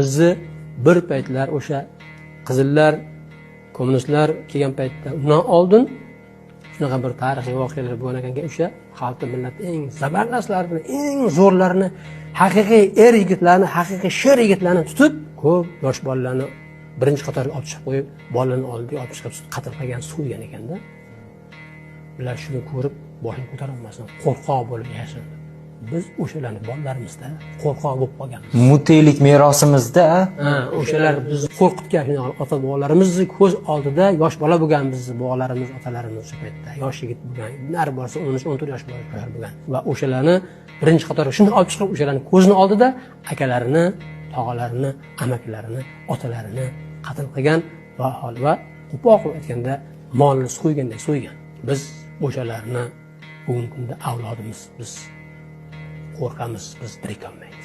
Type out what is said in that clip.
Bizni bir paytlar o'sha qizillar, kommunistlar kelgan paytda, undan oldin shunaqa bir tarixiy voqealar bo'lgan ekanki, o'sha xalqni, millatni eng zabardastlarini, eng zo'rlarini, haqiqiy er yigitlarni, haqiqiy sher yigitlarni tutib, ko'p yosh bolalarni birinchi qatorga olib chiqib qo'yib, bolalarni oldiga olib chiqib qatl qilgan, so'ygan ekanda. Ular shuni ko'rib boshini ko'tarolmasdan qo'rqoq bo'lib yashadi. Biz o'shalarni bolalarimizda qo'rqoq bo'lib qolganmiz. Mutelik merosimizda. Ha, o'shalar bizni qo'rqitgan, shunaqa ota bobolarimizni ko'z oldida yosh bola bo'lgan bizni bobolarimiz, otalarimiz o'sha paytda yosh yigit bo'lgan, nari borsa 13, 14 yosh bolalar bo'lgan va o'shalarni birinchi qatorga shunday olib chiqib, o'shalarni ko'zini oldida akalarini, tog'alarini, amakilarini, otalarini qatl qilgan va hol va qo'pol qilib aytganda molni so'yganday so'ygan. Biz o'shalarni bugungi kunda avlodimiz, biz qo'rqamiz, biz birikolmaymiz.